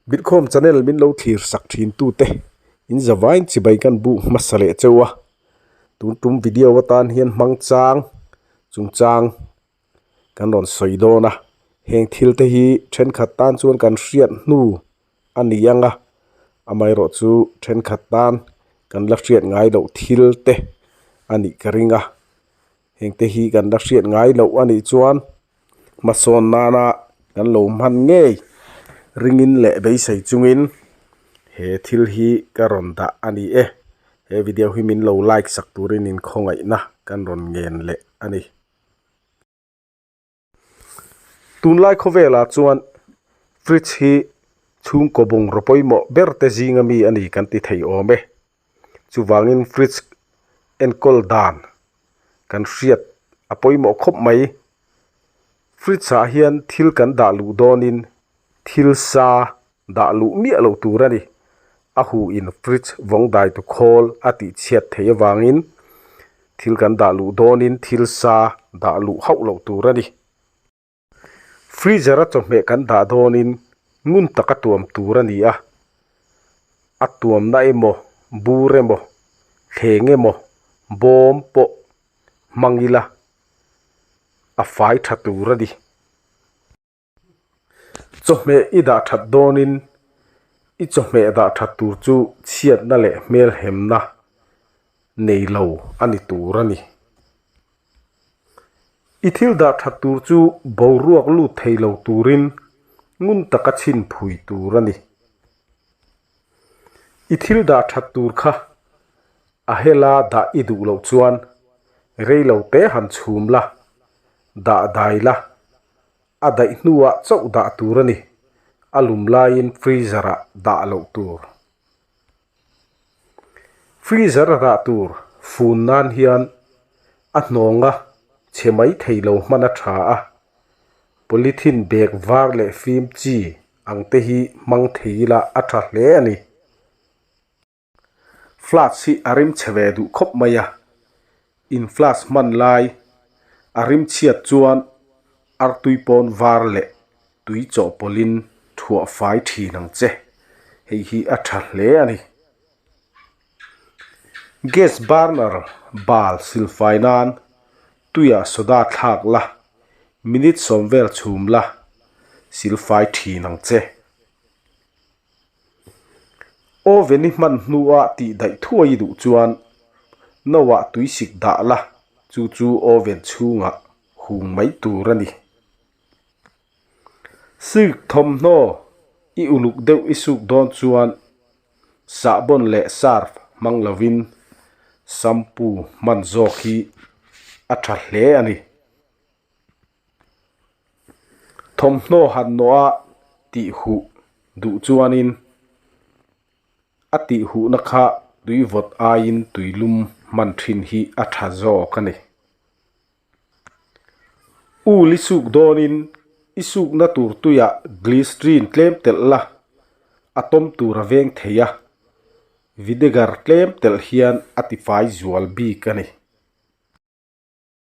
Bitkhawm channel min lo thlir sak thin tute in zavain chibai kan buk hmasa leh cheu a, tun tum video atan hian hmang chang chungchang kan rawn sawi dawn a, heng thil te hi thenkhat tan chuan kan hriat hnu a ni ang a, amaherawh chu thenkhat tan kan la hriat ngai loh thil te a nih ka ring a, heng te hi kan la hriat ngai loh a nih chuan hmasawn nana kan lo hman ngei ringin leh beisei chungin he thil hi ka rawn dah a ni e, he video hi min lo like sak turin inkhawngaihna kan rawn ngen leh a ni. Tunlai khawvelah chuan fridge hi chhungkaw bungraw pawimawh ber te zinga mi a ni kan ti thei awm e. Chuvangin fridge enkawl dan kan hriat a pawimawh khawp mai. Fridge ah hian thil kan dah luh dawnin thil sa dah luh miah loh tur a ni. A huh in fridge vawng dai tu khawl a tih chhiat theih avangin thil kan dah luh dawnin thil sa dah luh hauh loh tur a ni. Freezer a chawhmeh kan dah dawnin ngun taka tuam tur a ni a, a tuamna emaw bur emaw thleng emaw bawm pawh hmang ila a fai tha tur a ni. Chawhmeh i dah that dawnin i chawhmeh dah that tur chu chhiatna leh hmelhemna nei lo a ni tur a ni. I thil dah that tur chu boruak lut thei lo turin ngun taka chhin phui tur a ni. I thil dah that tur kha a hela dah i duh loh chuan rei lo te han chhum la, dah dai la, a daih hnuah chauh dah tur a ni. A lum laiin freezer ah dah loh tur. Freezer a dah tur fun nan hian a hnawnga chhe mai thei lo hman a tha a, polythene bag var leh fim chi ang te hi hmang thei ila a tha hle a ni. Flask hi a rim chhe ve duh khawp mai a, in flask hman lai a rim chhiat chuan artui pawn var leh tui chawhpawlhin thuah fai thin ang che, hei hi a tha hle a ni. Gas burner bal silfai nan tuiah soda thlak la, minute sawm vel chhum la, silfai thin ang che. Oven i hman hnua tih daih thuai i duh chuan no ah tuisik dah la, chu chu oven chhungah hung mai tur a ni. Silk thawmhnaw i uluk deuh i suk dawn chuan sahbawn leh surf hmang lovin shampoo hman zawk hi a tha hle a ni. Thawmhnaw han nawh a tih huh duh chuanin a tih huhna kha tui vawt aiin tui lum hman thin hi a tha zawk a ni. Ul i suk dawnin i sukna tur tuiah glycerine tlem telh la, a tawm tur a veng thei a, vinegar tlem telh hian a tifai zual bik a ni.